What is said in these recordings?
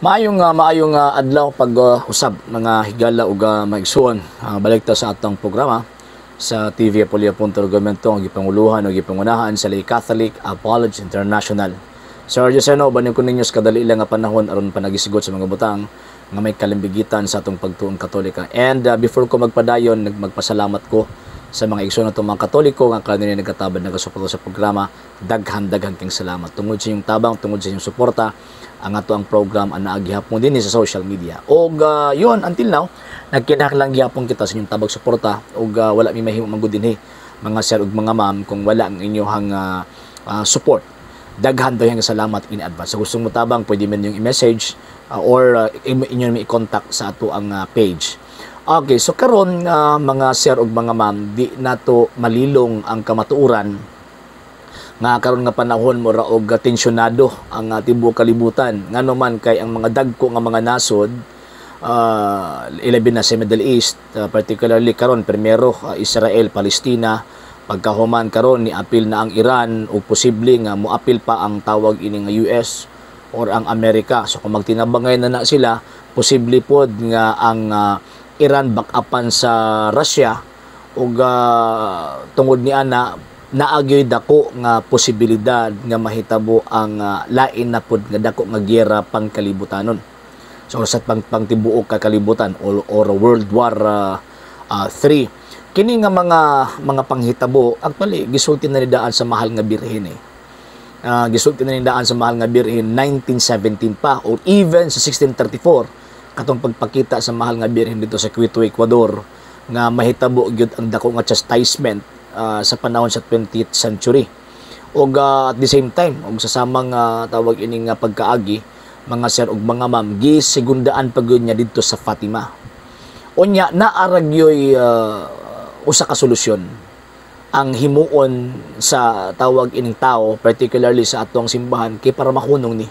Maayong adlaw pag usab, mga higala ug maigsuon. Balik ta sa atong programa sa TV Apulia Punto Argumento ang gipanguluhan o gipangunahan sa Lay Catholic Apology International. Sir Joseno, uban ko ninyo sa kadali lang nga panahon aron panagisigot sa mga butang nga may kalimbigitan sa atong pagtuong Katolika. And before ko magpadayon, nagmagpasalamat ko sa mga igsoon natong mga Katoliko nga kanila nagkatabad, nagasuporta sa programa. Daghan daghan kang salamat tungod sa inyong tabang, tungod sa inyong suporta, ang ato ang program ang naa gihapon din sa social media. Og yun, until now, nagkinahanglan gihapon kita sa inyong tabag, suporta, og wala mi mahimo man gud dinhi, mga sir ug mga ma'am, kung wala ang inyong support. Daghan dayon salamat in advance. Sa gustong mo tabang, pwede man yung i-message or inyo i-contact sa ato ang page. Okay, so karon, mga sir ug mga ma'am, di nato malilong ang kamatuoran nga karon nga panahon mura og tensyonado ang tibuok kalibutan. Ngano man kay ang mga dagko nga mga nasod, ilabi na sa Middle East, particularly karon primero Israel, Palestina, pagkahuman karon ni apil na ang Iran ug posible nga moapil pa ang tawag ini nga US or ang Amerika. So kung magtinabangay na na sila, posible pod nga ang Iran backupan sa Russia ug tungod ni ana naagyoy dako nga posibilidad nga mahitabo ang lain na pod nga dako nga giyera pangkalibutanon. So sa pangtibuok ka kalibutan or World War 3. Kini nga mga panghitabo actually gisulti na ni daan sa Mahal nga Birhen eh. Gisulti na ni daan sa Mahal nga Birhen 1917 pa or even sa 1634, katong pagpakita sa Mahal nga Birhen dito sa Quito, Ecuador, nga mahitabo gyud ang dako nga chastisement sa panahon sa 20th century. Ug at the same time, ug sa samang tawag ining nga pagkaagi, mga sir ug mga ma'am, gisegundaan pa gyud niya didto sa Fatima. Unya naa ra gyoy usa ka solusyon ang himuon sa tawag ining tao, particularly sa atong simbahan, kay para mahunong ni.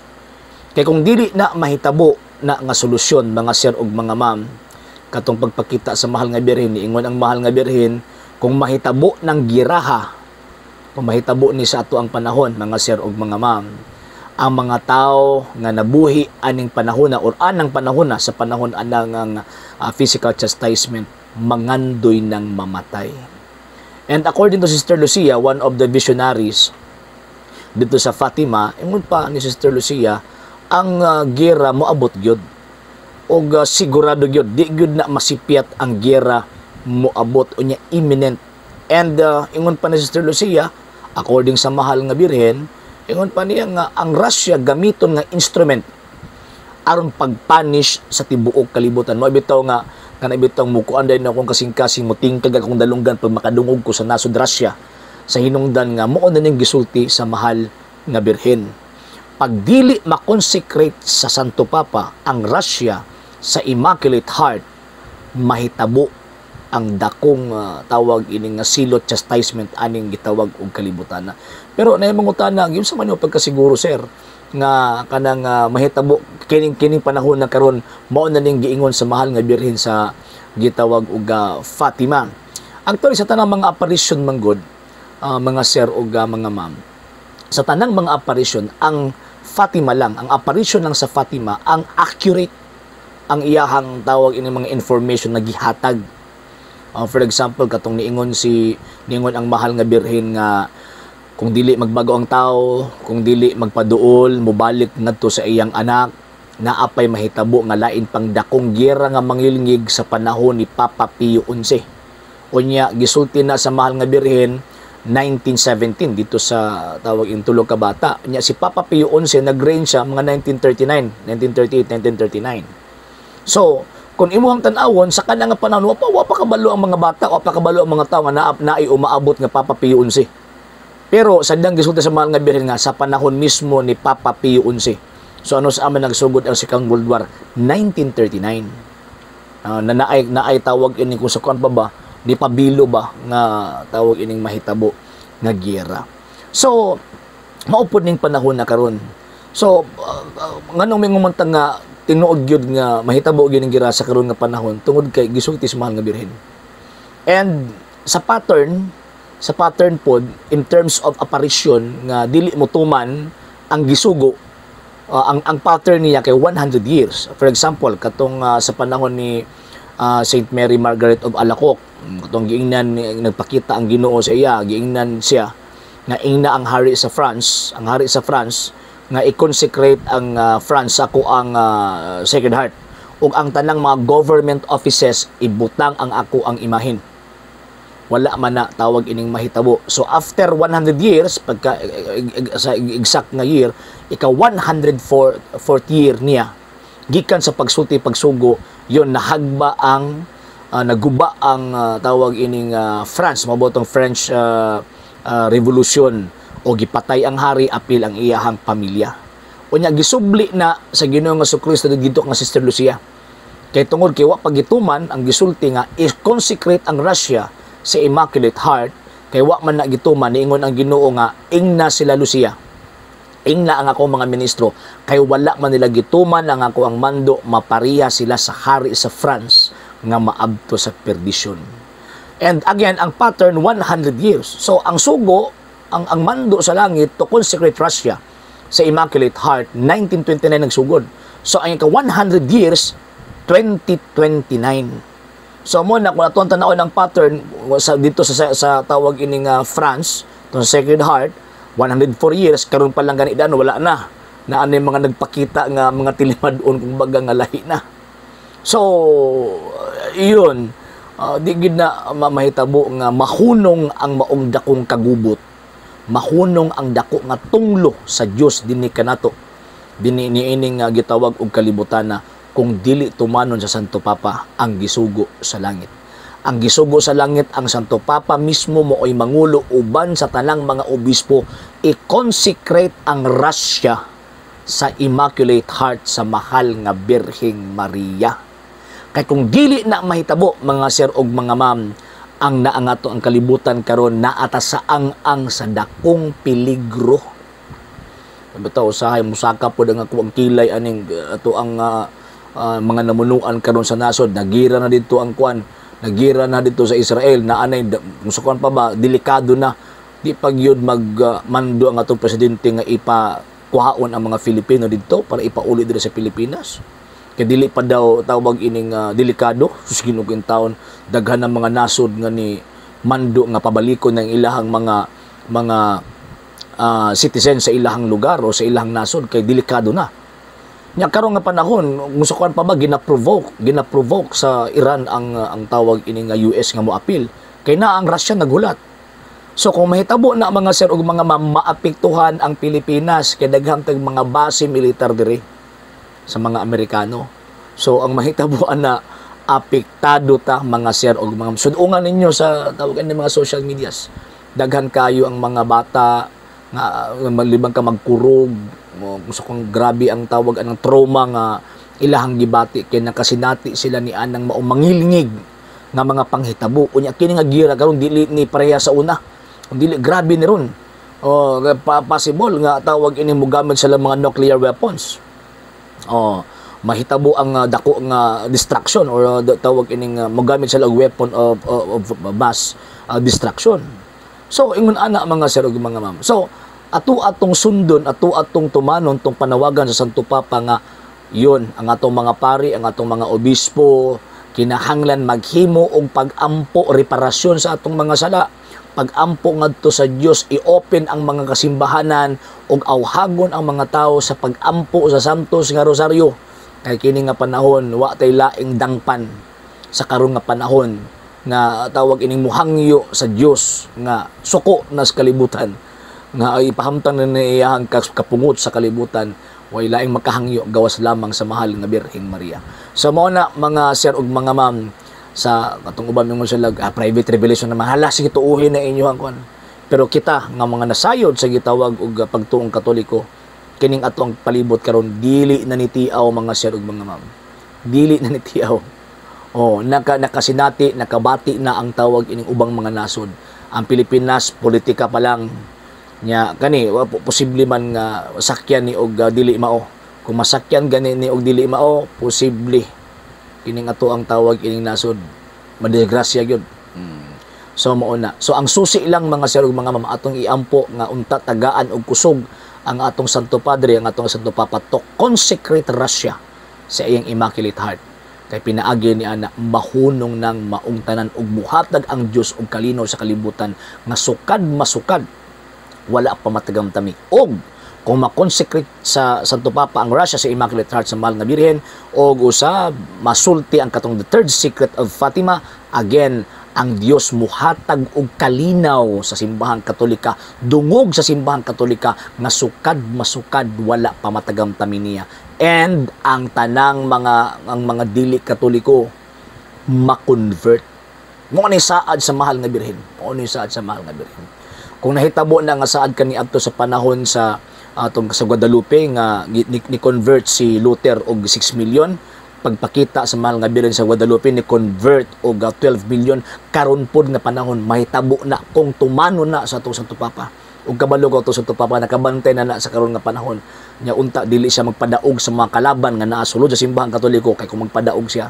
Kay kung dili na mahitabo na nga solusyon, mga sir ug mga ma'am, katong pagpakita sa Mahal nga Birhen, niingon ang Mahal nga Birhen, kung mahitabo ng giraha, kung mahitabo ni sa ato ang panahon, mga sir ug mga ma'am, ang mga tao nga nabuhi aning panahon na or anang panahon na sa panahon anang ang physical chastisement, mangandoy ng mamatay. And according to Sister Lucia, one of the visionaries dito sa Fatima, ingon pa ni Sister Lucia, ang gera moabot gyud. Og sigurado gyud, di gyud na masipyat ang gera, moabot unya, imminent. And ingon pa ni Sister Lucia, according sa Mahal nga Birhen, ingon pa niya nga ang Russia gamiton nga instrument aron pagpunish sa tibuok kalibutan. Mo bitaw nga kana bitaw mukuan din akong kasing-kasing, mutingkag akong dalunggan pag makadungog ko sa nasod Russia, sa hinungdan nga mao na ning gisulti sa Mahal nga Birhen. Pag dili makonsecrate sa Santo Papa ang Russia sa Immaculate Heart, mahitabo ang dakong tawag ini nga silot, chastisement aning gitawag og kalibutan na. Pero naay mangutana, "Giunsa man pagkasiguro, sir, nga kanang mahitabo kining kining panahon na karon mao na ning giingon sa Mahal nga Birhen sa gitawag og Fatima?" Actually, sa tanang mga apparition manggod, mga sir ug mga ma'am, sa tanang mga apparition, ang Fatima lang, ang apparition lang sa Fatima ang accurate ang iyahang tawag ini mga information na gihatag. For example, katong niingon ang Mahal nga Birhen nga kung dili magbago ang tao, kung dili magpaduol, mobalik ngadto sa iyang anak, naapay mahitabo nga lain pang dakong giyera nga mangilngig sa panahon ni Papa Pio XI. Unya gisulti na sa Mahal nga Birhen 1917 dito sa tawag in tulo ka bata. Unya si Papa Pio XI nag-reign siya mga 1939, 1938, 1939. So, kung imuhang tan-awon sa kanang nga panahon, wa pa kabalo ang mga bata, wa pa kabalo ang mga tao nga naay umaabot nga Papa Pio XI. Pero sa dang gisulti sa Mahal nga Birhen nga sa panahon mismo ni Papa Pio XI. So ano sa amin nagsugod ang Second World War? 1939. Na naay naay tawag ini kung sa kuan pa ba, ni pabilo ba nga tawag ining mahitabo nga giyera. So mao pod ning panahon na karon. So nganong may ngumantang nga tinuod gyud nga mahitabo gyud ning gira sa karon nga panahon? Tungod kay gisulti sa Mahal nga Birhen. And sa pattern pod in terms of apparition nga dili mo tuman ang gisugo, Ang pattern niya kay 100 years. For example, katong sa panahon ni Saint Mary Margaret of Alacoque, katong giingnan nagpakita ang Ginoo sa iya, giingnan siya nga ingna ang hari sa France, ang hari sa France nga i-consecrate ang France sa ako ang Sacred Heart ug ang tanang mga government offices ibutang ang ako ang imahin. Wala man na tawag ining mahitabo. So after 100 years, pagka sa exact nga year, ika 104 fourth year niya gikan sa pagsulti, pagsugo yon, nahagba ang naguba ang tawag ining France, mabotong French Revolution o gipatay ang hari apil ang iyahang pamilya. Unya gisubli na sa Ginoo nga Kristo didto nga Sister Lucia. Kay tungod kay wa pagituman ang gisulti nga i-consecrate ang Russia sa Immaculate Heart, kay wa man na gituman, niingon ang Ginoo nga ingna sila Lucia, ingna ang ako mga ministro, kay wala man nila gituman ang ako ang mando, mapariya sila sa hari sa France nga maabto sa perdisyon. And again, ang pattern, 100 years. So ang sugo, ang mando sa langit to consecrate Russia sa Immaculate Heart, 1929 nagsugod. So ang ika 100 years, 2029. So mo na kung atong tan-awon ang pattern sa dito sa tawag ining France, to sa Sacred Heart, 104 years karon pa lang gani dan wala na. Na ano yung mga nagpakita nga mga tilimad-on kung baga nga lahi na. So yun, di gid na mahitabo nga mahunong ang maong dakong kagubot. Mahunong ang dako nga tunglo sa Dios dinhi kanato. Dinhi niining gitawag og kalibutan na kung dili tumanon sa Santo Papa ang gisugo sa langit. Ang gisugo sa langit, ang Santo Papa mismo mooy mangulo uban sa tanang mga obispo, i-consecrate ang Russia sa Immaculate Heart sa mahal nga Birheng Maria. Kay kung dili na mahitabo, mga sir og mga ma'am, ang naangato ang kalibutan karon naata sa ang-ang sa dakong peligro. Bitaw usahay musaka pod ang ako ang kilay aning ato ang mga namunuan karon sa nasod. Nagira na dito ang kwan, nagira na dito sa Israel na anay kung sa kwan pa ba, delikado na. Di pag yun mag mando ang atong presidente nga ipa kuhaon ang mga Filipino dito para ipauli dito sa Pilipinas kay dili pa daw tawag ining delikado. Sus, Ginoo taon, daghan ng mga nasod nga ni mando nga pabalikon ng ilahang mga citizen sa ilahang lugar o sa ilahang nasod kay delikado na. Nya karon nga panahon, kung sa kuan pa ba, gina-provoke sa Iran ang tawag ini nga US nga moapil kay na ang Russia naghulat. So kung mahitabo na, mga sir ug mga ma'am, maapektuhan ang Pilipinas kay daghan tag mga base militar diri sa mga Amerikano. So ang mahitabuan na apektado ta, mga sir ug mga sudungan ninyo sa tawag ini mga social medias. Daghan kayo ang mga bata nga malibang ka magkurog mo kung sa kung grabe ang tawag anang trauma nga ilahang gibati kay nakasinati sila ni anang maumangilingig nga mga panghitabo. Unya kini nga gira karon dili ni pareha sa una. Kung dili, grabe ni ron. Oh, possible nga tawag ini mogamit sila mga nuclear weapons. Oh, mahitabo ang dako nga destruction or tawag ining mogamit sila og weapon of mass destruction. So ingon ana, mga sir ug mga ma'am. So ato atong sundon, ato atong tumanon tong panawagan sa Santo Papa nga yun ang atong mga pari, ang atong mga obispo kinahanglan maghimo og pag-ampo, reparasyon sa atong mga sala, pag-ampo ngadto sa Dios, i-open ang mga kasimbahanan ug awhagon ang mga tao sa pag-ampo sa Santos nga Rosaryo kay kini nga panahon wa tay laing dangpan sa karon nga panahon nga tawag ining muhangyo sa Dios nga suko na sa kalibutan, nga ipahamtang na iyahang kapungot sa kalibutan. Way laing makahangyo gawas lamang sa mahal nga Birheng Maria. So mao na, mga sir ug mga ma'am, sa katong uban mingon sila private revelation na mahala, sige, tuuhin na inyo ang kuan. Pero kita nga mga nasayod sa gitawag og pagtuong Katoliko, kining ato ang palibot karon dili na nitiaw, mga sir ug mga ma'am, dili na nitiaw. Oh, nakasinati, nakabati na ang tawag ining ubang mga nasod. Ang Pilipinas, politika pa lang nya kani wa posible man nga sakyan ni og dili mao. Kung masakyan gani ni og dili mao, posible kining ato ang tawag ining nasod madisgrasya gyud. So mao na. So ang susi lang, mga sir ug mga ma'am, atong iampo nga unta tagaan og kusog ang atong Santo Padre, ang atong Santo Papa to consecrate Russia sa iyang Immaculate Heart. Kay pinaagi ni ana mahunong nang maong tanan ug muhatag ang Dios og kalinaw sa kalibutan nga sukad masukad wala pa matagamtami. Og kung ma-consecrate sa Santo Papa ang Russia sa Immaculate Heart sa Mahal nga Birhen og usab masulti ang katong the third secret of Fatima, again ang Dios muhatag og kalinaw sa Simbahang Katolika, dungog sa Simbahang Katolika nga sukad masukad wala pa matagamtami niya. And ang tanang mga ang mga dili Katoliko ma-convert. Mao ni saad sa Mahal nga Birhen. Mao ni saad sa Mahal nga Birhen. Kung nahitabo na nga saad kaniadto sa panahon sa atong sa Guadalupe nga ni convert si Luther og 6 million, pagpakita sa Mahal nga Birhen sa Guadalupe ni convert og 12 million, karon pod nga panahon mahitabo na kung tumano na sa atong Santo Papa. Ug kabalo ko atong Santo Papa nakabantay na na sa karon nga panahon nya. Unta dili siya magpadaog sa mga kalaban nga naa sulod sa Simbahang Katoliko, kay kung magpadaog siya,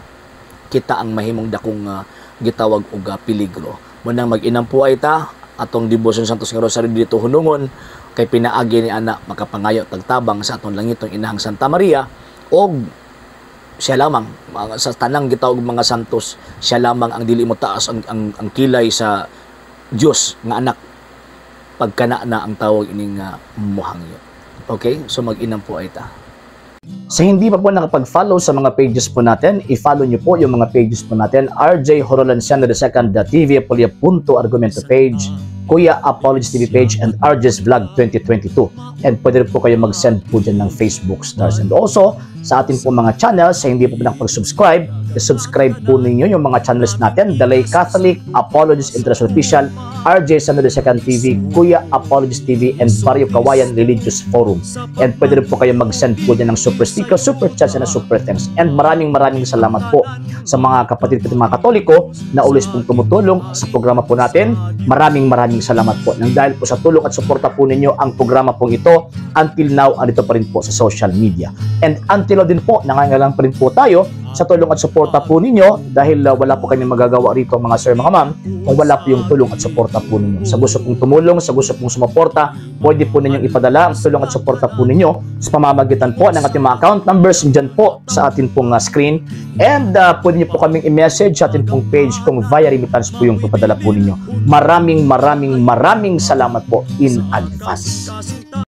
kita ang mahimong dakong gitawag og peligro. Mao nang mag-inampo ay ta atong debosyon Santos nga Rosaryo dito hunungon, kay pinaagi ni ana makapangayo tagtabang sa atong langitong Inahang Santa Maria. Og siya lamang sa tanang gitawag mga santos, siya lamang ang dili mo taas ang kilay sa Dios nga anak pagkana na ang tawag ining muhangyo. Okay, so mag-inampo ay ta. Sa hindi pa po nakapag-follow sa mga pages po natin, i-follow niyo po yung mga pages po natin: RJ Horolanciano II, the TV Apolia Punto Argumento page, Kuya Apologies TV page, and RJ's Vlog 2022. And pwede rin po kayo mag-send po dyan ng Facebook stars. And also, sa atin po mga channels, sa hindi po nakapag-subscribe, i-subscribe po ninyo yung mga channels natin: The Lay Catholic, Apologies International Official, RJ Sano II TV, Kuya Apologies TV, and Barrio Kawayan Religious Forum. And pwede rin po kayo mag-send po dyan ng super sticker, super chats, and super thanks. And maraming maraming salamat po sa mga kapatid po mga Katoliko na always pong tumutulong sa programa po natin. Maraming maraming salamat po. Nang dahil po sa tulong at suporta po ninyo, ang programa pong ito until now andito pa rin po sa social media. And until now din po, nangangailangan pa rin po tayo sa tulong at suporta po ninyo dahil wala po kami magagawa rito, mga sir, mga ma'am, kung wala po yung tulong at suporta po ninyo. Sa gusto pong tumulong, sa gusto pong sumuporta, pwede po ninyong ipadala ang tulong at suporta po ninyo sa pamamagitan po ng ating mga account numbers dyan po sa atin pong screen. And pwede niyo po kaming i-message sa atin pong page kung via remittance po yung papadala po ninyo. Maraming maraming maraming salamat po in advance.